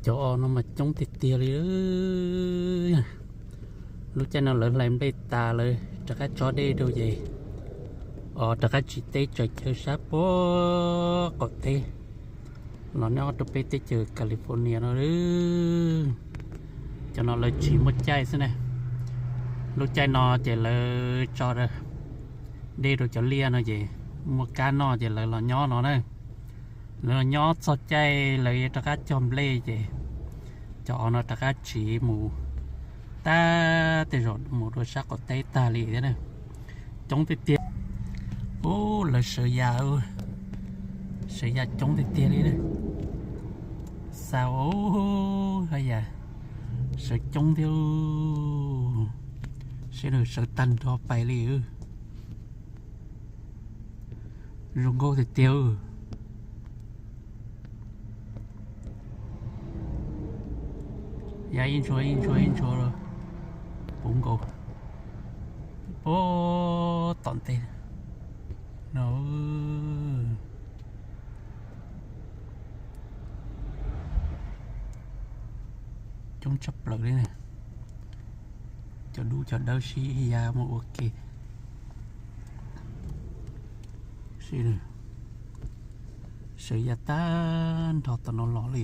Cov os no mas coob tiag tiag li. Lub caij no lawv hlais nplej tas lawv rov qab tso dej rau ces os rov qab tsim teb tsaws chaw sab puag qaum teb los nyob rau peb teb chaws California no. Cov no lawv tsis muaj caij xwb na. Lub caij no ces lawv tso dej rau cov liaj no ces muaj kab noj ces lawv los nyob no na. Lawv los nyob txog caij lawv rov qab cog nplej ces cov os no rov qab tsiv mus tag tej zaum mus rau sab qaum teb tag li thiab na. Coob tiag tiag. Ub, lawv sawv ya, sawv ya coob tiag tiag li. Xa, haj yam sawv coob thiab. Sawv, sawv tag nrho pais li. Zoo nkauj tiag tiag. Ya ib ntshua ib ntshua ib ntshua los puv nkaus puag tom ntej no. Coob tshaj plaws li. Cov dub cov dawb sib ya mus ua ke. Sawv ya tag nrho tom no los li.